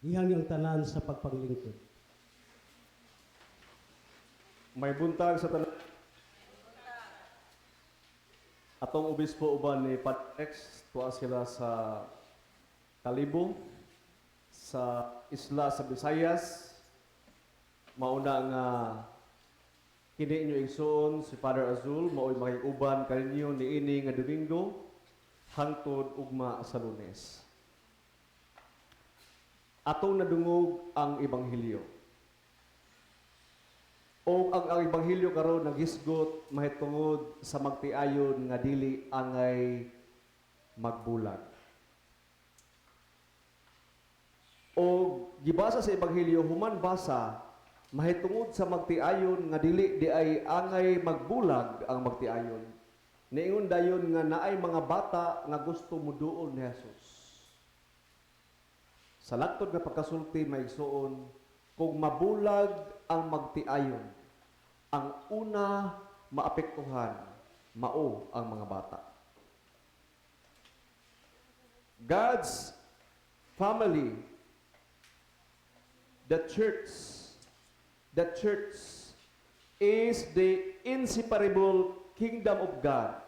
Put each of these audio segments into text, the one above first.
Iyang ang tanan sa pagpanglingkod. Maayong buntag sa tanan. Atong obispo uban ni Patrex, tuwa sila sa Kalibo, sa isla sa Visayas. Mauna nga kini inyo igsuon si Father Azul mao'y makig-uban kaninyo niini nga Domingo hangtod ugma sa Lunes. Atong nadungog ang Ebanghelyo. O ang Ebanghelyo karon naghisgot mahitungod sa magtiayon nga dili angay magbulag. O gibasa sa Ebanghelyo, human basa mahitungod sa magtiayon nga dili di ay angay magbulag ang magtiayon. Niingon dayon nga naay mga bata nga gusto muduol ni Jesus. Sa laktod nga pagkasulti, mga igsuon, kung mabulag ang magtiayon, ang una maapektuhan mao ang mga bata. God's family, the church is the inseparable kingdom of God.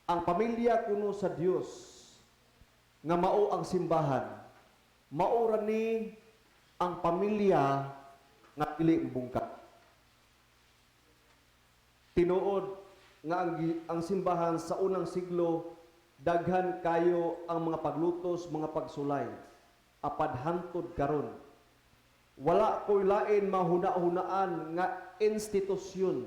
Ang pamilya kuno sa Dios nga mao ang simbahan, mao ra ni ang pamilya nga dili mobungka. Tinuod nga ang simbahan sa unang siglo, daghan kayo ang mga paglutos, mga pagsulay. Apad hantod karon, wala ko'y lain mahuna-hunaan nga institusyon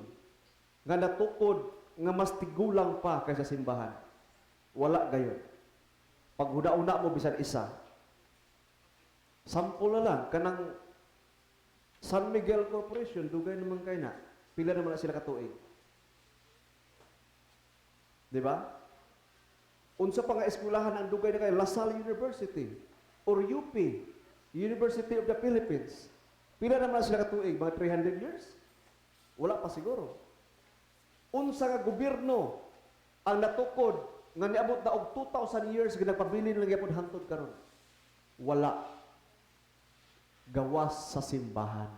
nga natukod nga mas tigulang pa kaysa simbahan. Wala gayon. Pag huna-huna mo bisan isa. Sample na lang, kanang San Miguel Corporation, dugay naman kay na. Pila naman na sila katuig? Di ba? Unsa pa nga eskwelahan ang dugay na kay La Salle University or UP, University of the Philippines? Pila naman na sila katuig? Mga 300 years? Wala pa siguro. Unsa nga gobyerno ang natukod nga niabot na og 2,000 years nga nagpabilin lang gyapon hangtod karon? Wala. Gawas sa simbahan.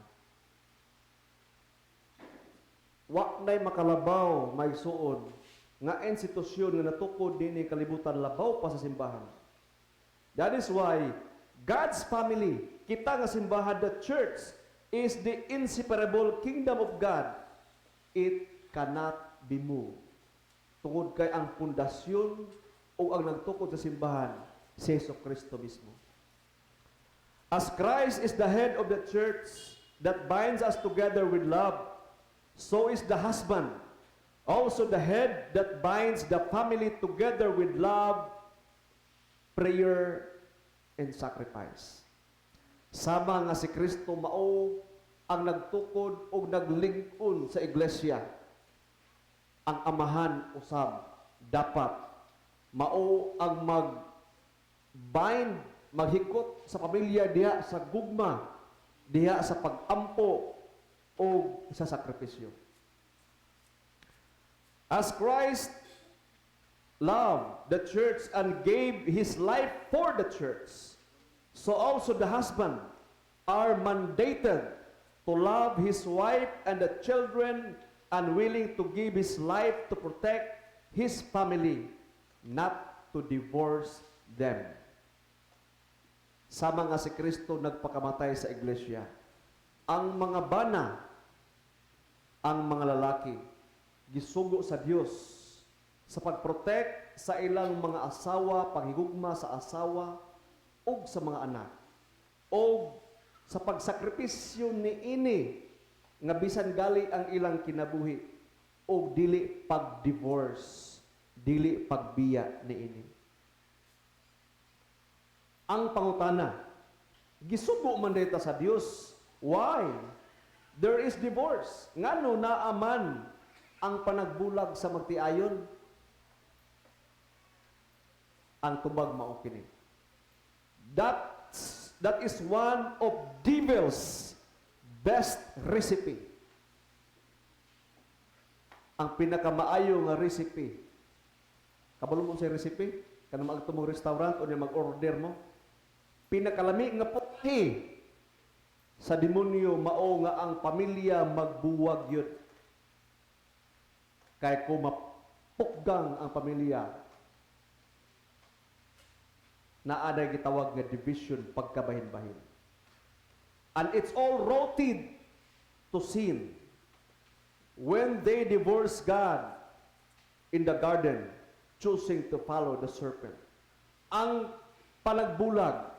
Wa nay makalabaw, mga igsuon, nga institusyon nga natukod dinhi kalibutan labaw pa sa simbahan. That is why God's family, kita nga simbahan, the church, is the inseparable kingdom of God. It cannot be moved. Tungod kay ang pundasyon o ang nagtukod sa simbahan, si Jesu Kristo mismo. As Christ is the head of the church that binds us together with love, so is the husband also the head that binds the family together with love, prayer, and sacrifice. Sama nga si Kristo mao ang nagtukod o naglingkon sa iglesia, ang amahan usab dapat mao ang mag-bind, maghikot sa pamilya diha sa gugma, diha sa pag-ampo o sa sakripisyo. As Christ loved the church and gave his life for the church, so also the husband are mandated to love his wife and the children and willing to give his life to protect his family, not to divorce them. Sama nga si Kristo nagpakamatay sa iglesia, ang mga bana, ang mga lalaki, gisugo sa Dios sa pagprotect sa ilang mga asawa, paghigugma sa asawa ug sa mga anak. O sa pagsakripisyo niini nga bisan gali ang ilang kinabuhi og dili pag-divorce, dili pagbiya niini. Ang pangutana, gisugo man dita sa Dios. Why there is divorce? Ngano naa man ang panagbulag sa magtiayon? Ang tubag mao kini. That is one of devil's best recipe. Ang pinakamaayo nga recipe. Kabalo mo sa recipe? Kanang mag mong restaurant o mag-order mo. Pinakalami nga putahe sa demonyo mao nga ang pamilya magbuwag yun. Kay kung mapukgang ang pamilya, naa nay gitawag nga division, pagkabahin-bahin. And it's all rooted to sin. When they divorce God in the garden, choosing to follow the serpent. Ang panagbulag,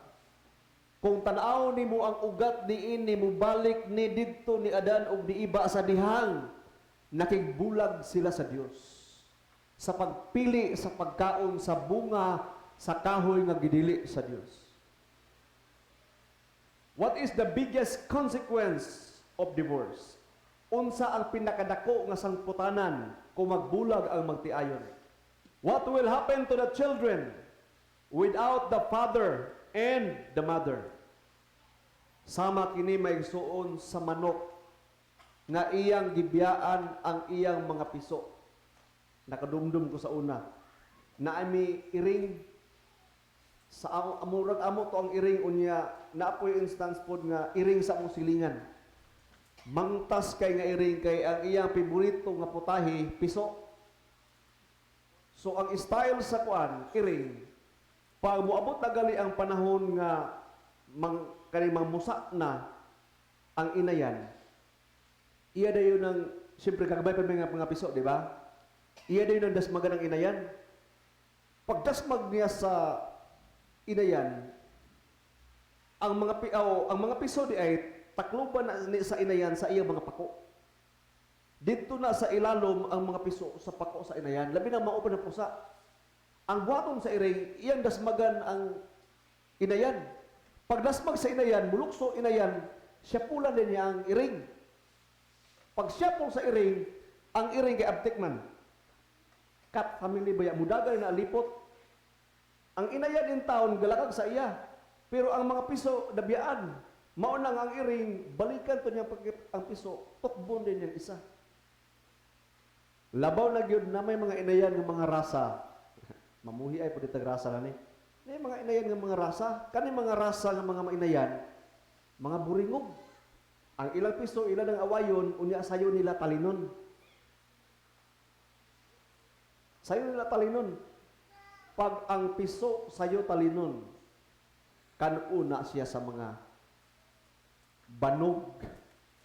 kung tanaw nimo ang ugat niini, mubalik ni didto ni Adan ug ni Eva sa dihang nakigbulag sila sa Dios sa pagpili sa pagkaon sa bunga sa kahoy nga gidili sa Dios. What is the biggest consequence of divorce? Unsa ang pinakadako nga sangputanan kung magbulag ang magtiayon? What will happen to the children without the father and the mother? Sama kini, mga igsuon, sa manok nga iyang gibiyaan ang iyang mga piso. Nakadumdum ko sa una. Naa mi iring sa amo, amurag amo to ang iring, unya naa poy instance pod nga iring sa among silingan. Mangtas kay nga iring kay ang iyang paborito nga putahe piso. So ang style sa kuan iring, pag moabot na gali ang panahon nga mang kaning mangmusa na ang inayan, iya dayon ng, siyempre kagabay pa may mga piso, di ba? Iya dayon ang dasmagan ng inayan. Pag dasmag niya sa inayan, ang mga piso di ay takluban na ni sa inayan sa iyang mga pako. Dito na sa ilalom ang mga piso sa pako sa inayan. Labi na mao pa na pusa. Ang buhaton sa iring, iyang dasmagan ang inayan. Pag dasmag sa inayan, mulukso inayan, siya pula din niya ang iring. Pag siya po sa iring, ang iring kay abtik man. Cat family ba ya, mudagan na alipot. Ang inayan in town, galakag sa iya. Pero ang mga piso, nabiyaan. Mao nang ang iring, balikan to niya ang piso, tukbon din niyang isa. Labaw na gyud na may mga inayan ng mga rasa. Mamuhi ay pwede tag rasa na ni. May mga inayan ng mga rasa. Kani mga rasa ng mga mainayan, mga buringog. Ang ilang piso, ilan ang awayon, unya sayo nila talinon. Sayo nila talinon. Pag ang piso sayo talinon, kanuna siya sa mga banog,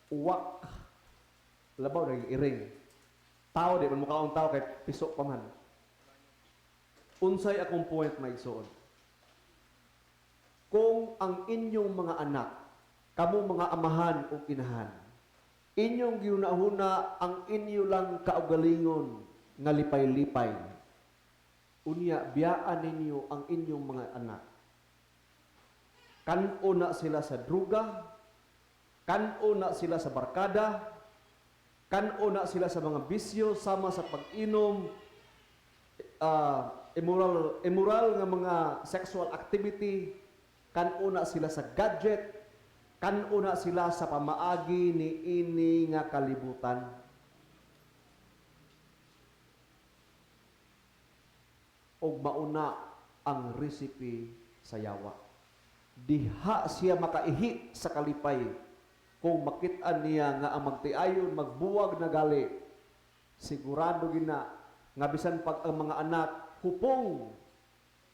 uwak, labaw naging iring. Tao, di man mukhaong tao kay piso pa man. Unsay akong point, mga igsoon? Kung ang inyong mga anak, kamo mga amahan o inahan, inyong giunahuna ang inyo lang kaugalingon nga lipay-lipay. Unya, biyaan ninyo ang inyong mga anak. Kan-o na sila sa druga, kan-o na sila sa barkada, kan-o na sila sa mga bisyo, sama sa pag-inom, immoral nga mga sexual activity, kan-o na sila sa gadget, kan-o na sila sa pamaagi ni ini nga kalibutan. Og mauna ang recipe sa yawa. Diha siya makaihi sa kalipay kung makit-an niya nga ang magtiayon magbuwag na gali. Sigurado gina nga bisan pag ang mga anak hupong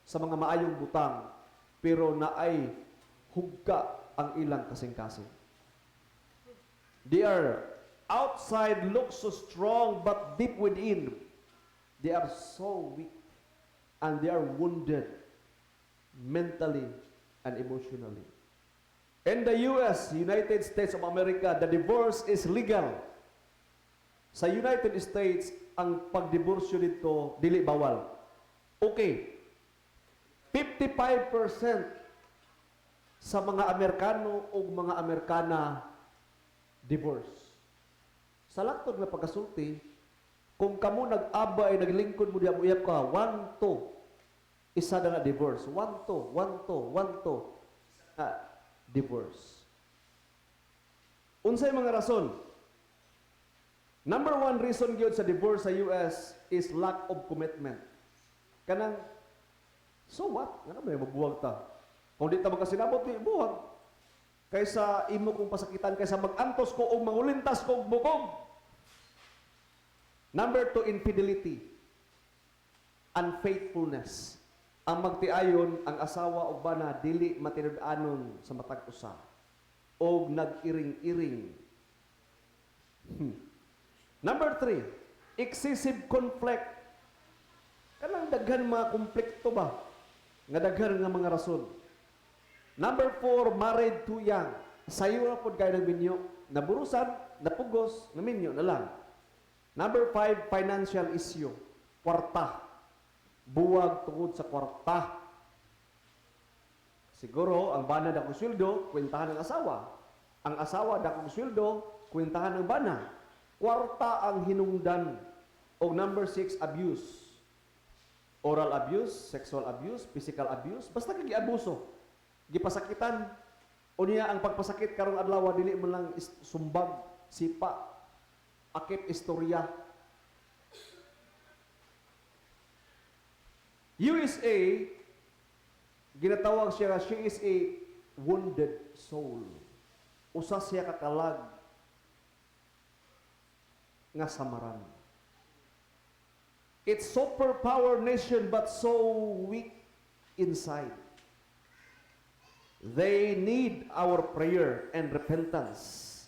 sa mga maayong butang, pero naay hugka ang ilang kasing-kasing. They are outside look so strong, but deep within they are so weak and they are wounded mentally and emotionally. In the US, United States of America, the divorce is legal. Sa United States, ang pagdiborsyo dito dili bawal. Okay. 55% sa mga Amerikano o mga Amerikana divorce. Sa laktod nga pagkasulti, kung kamo nag-abay, naglingkod mo diya, mo ka, one, two, isa na nga divorce. One, two, one, two, one, two, divorce. Unsay mga rason? Number one reason gyud sa divorce sa US is lack of commitment. Kanang, so what? Nga naman mabuwag ta. Kung di ta magkasinabot, di buhag. Kaysa imo kong pasakitan, kaysa mag-antos ko o mangulintas ko og bukog. Number two, infidelity. Unfaithfulness. Ang magtiayon, ang asawa o bana, dili matinud-anon sa matag usa. Og nag-iring-iring. Number three, excessive conflict. Kanang daghan mga konflikto ba? Nga daghan nga mga rason. Number four, married too young. Sayo na pod kayo nagminyo. Naburusan, napugos, naminyo na lang. Number five, financial issue. Kwarta. Buwag tungod sa kwarta. Siguro, ang bana dakong sweldo, kwentahan ng asawa. Ang asawa dakong sweldo, kwentahan ng bana. Kwarta ang hinungdan. O number six, abuse. Oral abuse, sexual abuse, physical abuse, basta kay giabuso. Gipasakitan. Unya ang pagpasakit karong adlaw dili man lang sumbag, sipa, akip istorya. USA, ginatawag siya nga she is a wounded soul. Usa siya kakalag nga samaran. It's superpower nation but so weak inside. They need our prayer and repentance,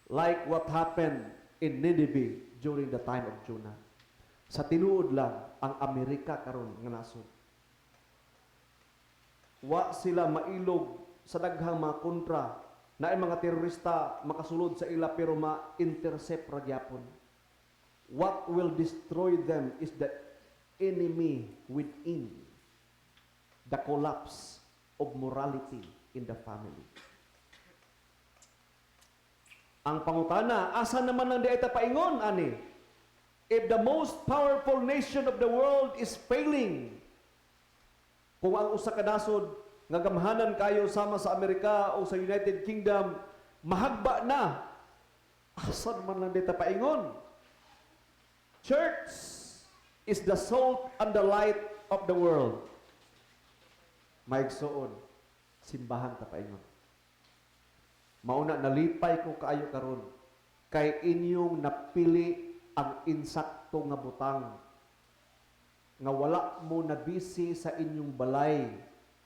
like what happened in Nineveh during the time of Jonah. Sa tinuod lang, ang Amerika karon nga nasod. Wa sila mailog sa daghang mga kontra na mga terorista makasulod sa ila pero ma-intercept ra gyapon. What will destroy them is the enemy within, the collapse of morality in the family. Ang pangutana, asa naman lang di ay ta paingon, ani? If the most powerful nation of the world is failing, kung ang usa ka nasod nga gamhanan kayo sama sa Amerika o sa United Kingdom, mahagba na, asa naman lang di ta paingon? Church is the salt and the light of the world. Maigsoon, simbahan ta paingon. Mauna nalipay ko kaayo karon kay inyong napili ang insakto nga butang nga wala mo nabisi sa inyong balay.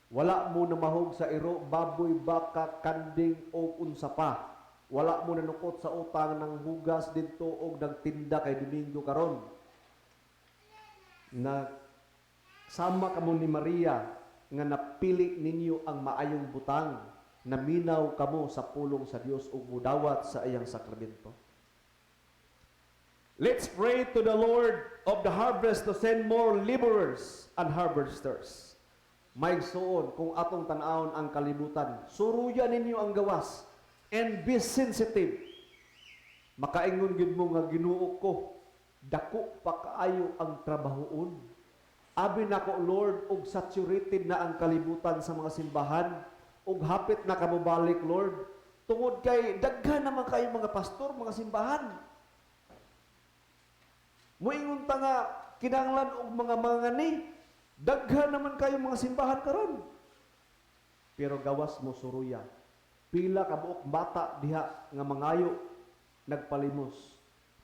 Wala mo namahog sa iro, baboy, baka, kanding o unsa pa. Wala mo nanukot sa utang ng hugas didto og nagtinda kay Domingo karon. Na sama kamo ni Maria nga napili ninyo ang maayong butang, naminaw kamo sa pulong sa Dios ug mudawat sa iyang sakramento. Let's pray to the Lord of the harvest to send more laborers and harvesters. Maigsoon, kung atong tan-awon ang kalibutan, suruyan ninyo ang gawas and be sensitive. Makaingon gid mo nga, "Ginoo ko, dako pa kaayo ang trabahoon. Abi nako, Lord, og saturated na ang kalibutan sa mga simbahan, ug hapit na ka mobalik, Lord. Tungod kay daghan naman kayo mga pastor, mga simbahan." Muingon ta nga kinahanglan og mga mangani. Daghan naman kayo mga simbahan karon. Pero gawas mo suruya. Pila ka buok bata diha nga mangayo nagpalimos.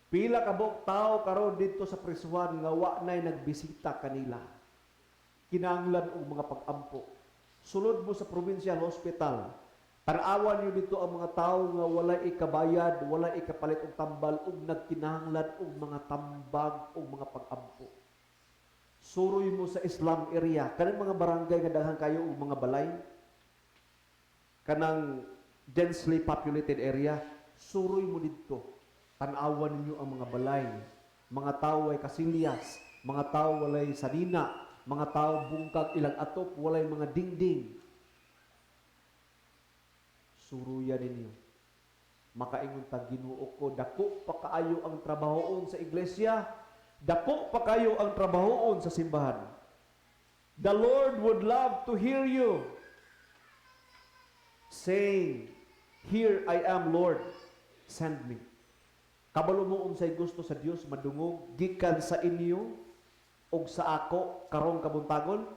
Pila ka buok tao karon didto sa prisuhan nga wa nay nagbisita kanila. Kinahanglan og mga pag-ampo. Sulod mo sa provincial hospital. Tan-awan niyo dito ang mga tao nga walay ikabayad, walay ikapalit og tambal ug nagkinahanglan og mga tambag og mga pag-ampo. Suroy mo sa slum area, kanang mga barangay nga daghan kayo og mga balay, kanang densely populated area, suroy mo didto. Tan-awan ninyo ang mga balay. Mga tao ay kasilyas, mga tao walay sanina, mga tao bungkag ilang atop, walay mga dingding. Suruyan ninyo. Makaingon ta, "Ginoo ko, dako pa kaayo ang trabahoon sa iglesia, dako pa kayo ang trabahoon sa simbahan." The Lord would love to hear you saying, "Here I am, Lord, send me." Kabalo mo unsay gusto sa Dios madungog gikan sa inyo ug sa ako karong kabuntagon?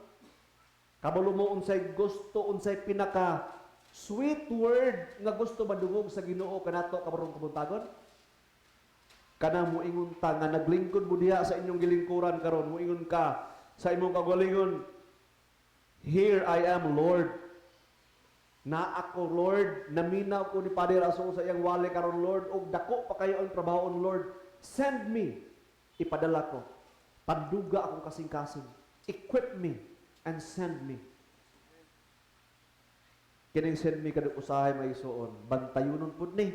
Kabalo mo unsay gusto, unsay pinaka sweet word nga gusto madungog sa Ginoo kanato karong kabuntagon? Kanang muingon ta nga naglingkod mo diha sa inyong gilingkuran karon, muingon ka sa imong kaugalingon, "Here I am, Lord. Na ako, Lord, naminaw ko ni Padre Aso sa iyang wali karon, Lord, ug dako pa kayo ang trabaho, Lord. Send me. Ipadala ko. Panduga akong kasing-kasing. Equip me and send me." Kining "send me" kadto usahay, mga igsoon, bantayunon pud ni.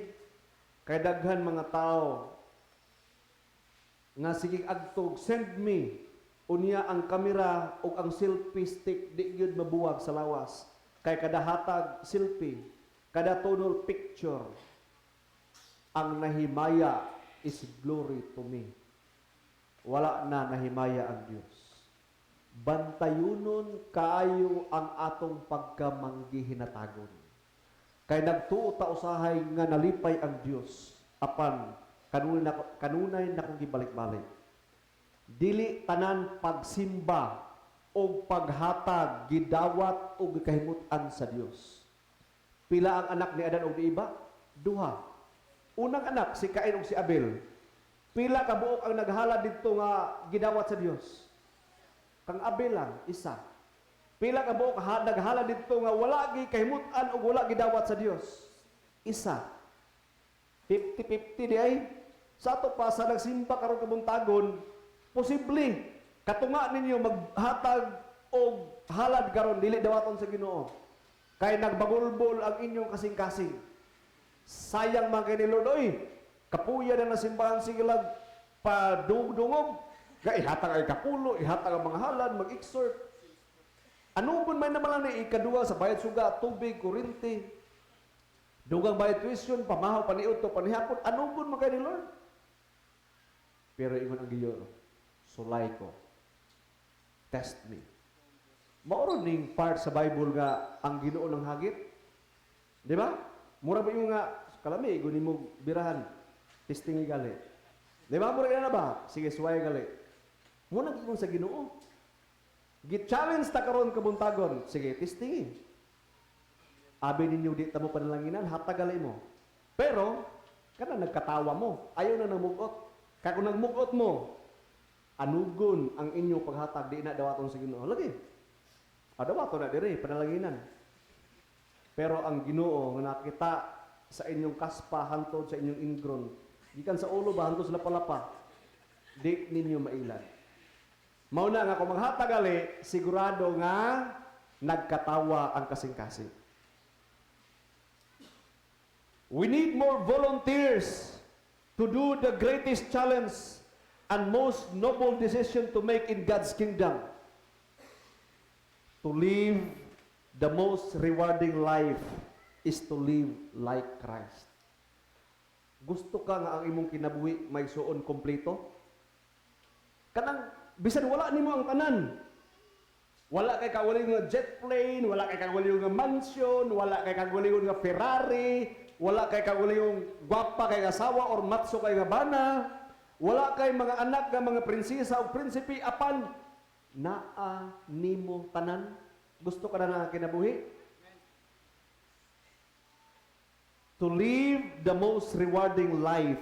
Kay daghan mga tao nga sige agtog "send me", unya ang kamera ug ang selfie stick di gyud mabuwag sa lawas. Kay kada hatag selfie, kada tunol picture, ang nahimaya is "glory to me". Wala na nahimaya ang Dios. Bantayunon kaayo ang atong pagkamanggihinatagon. Kay nagtuo ta usahay nga nalipay ang Dios apan kanunay na kong gibalik-balik. Dili tanan pagsimba o paghatag gidawat o gikahimutan sa Dios. Pila ang anak ni Adan og ni Eva? Duha. Unang anak si Cain ug si Abel. Pila ka buok ang naghalad didto nga gidawat sa Dios? Kang Abel lang, isa. Pila ka buok naghalad didto nga wala gi kahimutan ug wala gidawat sa Dios? Isa. 50-50 di ay. Sa ato pa sa nagsimba karon kabuntagon, posible katunga ninyo maghatag og halad karon dili dawaton sa Ginoo. Kay nagbagulbol ang inyong kasing-kasing. Sayang man kay ni Lord, oy. Kapuya na nasimbahan, sige lang padungog. Ga ihatag ay kapulo, ihatag ang mga halad, mag-exhort. Ano pun may naman lang ni ikaduha sa bayad suga, tubig, kuryente. Dugang bayad tuition, pamahaw, paniudto, panihapon. Ano pun man kay ni Lord? Pero ingon ang Ginoo, "Sulay ko. Test me." Mao ning part sa Bible nga ang Ginoo ng hagit. Di ba? Mura ba yung nga kalami guni mo birahan, testing gali. Di ba? Mura na ba? Sige, suway gali. Muna ingon sa Ginoo. Gi-challenge ta karon kabuntagon. Sige, testing. Abi ninyo di ta mo panalanginan, hatag gali mo. Pero kana nagkatawa mo, ayaw na nagmugot. Kay kung nagmugot mo, anugon ang inyong paghatag, di na dawaton sa Ginoo. Lagi. Ah, dawaton na dire panalanginan. Pero ang Ginoo nga nakita sa inyong kaspa hantod sa inyong ingron, gikan sa ulo ba hantod sa lapalapa, di ninyo mailad. Mao na nga kung maghatag gali, sigurado nga nagkatawa ang kasing-kasing. We need more volunteers to do the greatest challenge and most noble decision to make in God's kingdom. To live the most rewarding life is to live like Christ. Gusto ka nga ang imong kinabuhi may suon kompleto? Kanang bisan wala nimo ang tanan. Wala kay kaugalingon nga jet plane, wala kay kaugalingon nga mansion, wala kay kaugalingon nga Ferrari, wala kay kaugalingong gwapa kay asawa or matso kay nga bana, wala kay mga anak nga mga prinsesa o prinsipe, apan naa nimo tanan. Gusto ka na nga kinabuhi? To live the most rewarding life,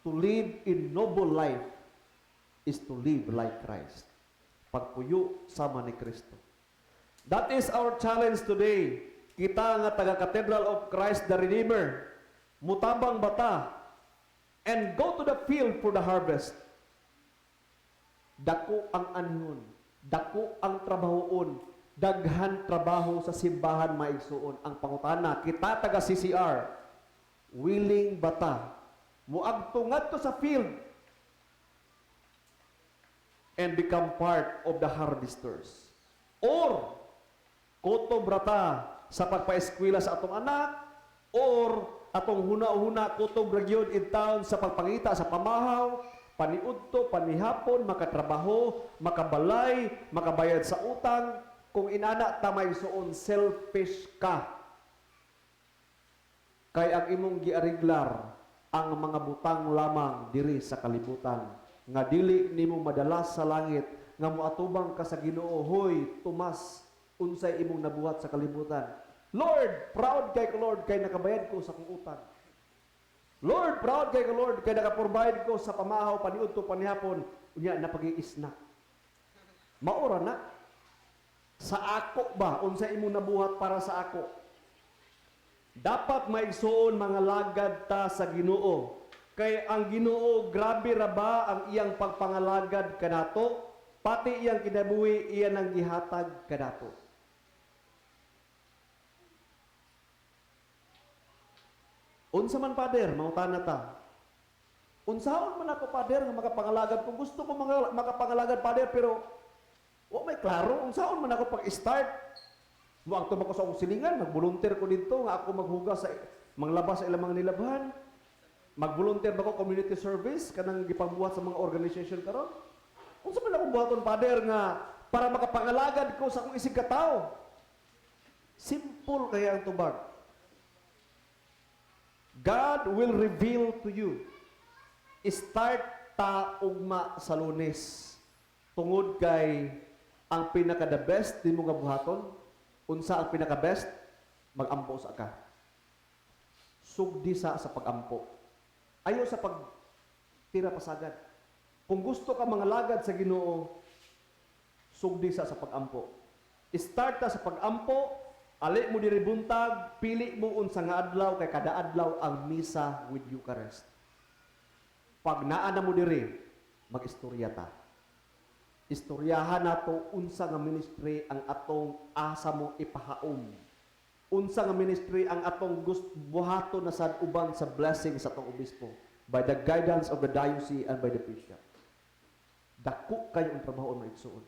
to live in noble life, is to live like Christ. Pagpuyo sama ni Kristo. That is our challenge today. Kita nga taga Cathedral of Christ the Redeemer, mutabang bata, and go to the field for the harvest. Dako ang anhon, dako ang trabahoon, daghan trabaho sa simbahan, maigsuon. Ang pangutana, kita taga CCR, willing bata muagto ngadto sa field and become part of the harvesters? Or kutob rata sa pagpaeskwela sa atong anak or atong huna-huna kutob ra gyud in town sa pagpangita sa pamahaw, paniudto, panihapon, makatrabaho, makabalay, makabayad sa utang? Kung inana ta, maigsuon, selfish ka. Kay ang imong giariglar ang mga butang lamang diri sa kalibutan nga dili nimo madala sa langit. nga moatubang ka sa Ginoo, "Hoy, Tomas, unsay imong nabuhat sa kalibutan?" "Lord, proud kay ko, Lord, kay nakabayad ko sa akong utang. Lord, proud kay ko, Lord, kay naka-provide ko sa pamahaw paniudto panihapon, unya napagi-snack." Maura na. Sa ako ba, unsa imong nabuhat para sa ako? Dapat, maigsuon, mangalagad ta sa Ginoo. Kay ang Ginoo, grabe ra ba ang iyang pagpangalagad kanato, pati iyang kinabuhi iya nang gihatag kanato. Unsa man, Father, mangutana ta. Unsaon man ako, Father, nga makapangalagad? Kung gusto ko mga, makapangalagad, Father, pero wa may klaro, unsaon man ako pag-start? Moadto ba ko sa akong silingan, mag-volunteer ko dito, nga ako maghugas sa, manglaba sa ilang mga nilabhan? Mag-volunteer ba ko community service, kanang gipangbuhat sa mga organization karon? Unsa man akong buhaton, Father, nga para makapangalagad ko sa akong isig katawo? Simple kaya ang tubag. God will reveal to you. Start ta ugma sa Lunes. Tungod kay ang pinaka the best nimo nga buhaton, unsa ang pinaka best? Magampo sa ka. Sugdi sa pagampo. Ayo sa pagtira pasagad. Kung gusto ka mangalagad sa Ginoo, sugdi sa pagampo. Start ta sa pagampo, ali mo diri buntag, pili mo unsa nga adlaw kay kada adlaw ang misa with Eucharist. Pag naa na mo diri, mag-istorya ta. Istoryahan nato unsa nga ministry ang atong asa mo ipahaom. Unsa nga ministry ang atong gust buhaton na sad uban sa blessing sa atong obispo by the guidance of the diocese and by the bishop. Dako kayo ang trabaho, mga igsuon.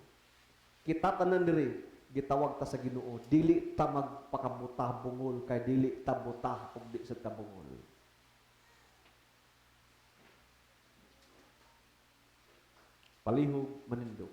Kita tanan diri gitawag ta sa Ginoo, dili ta magpakabuta bungol kay dili ta buta ug di sad ta bungol. Palihog manindog.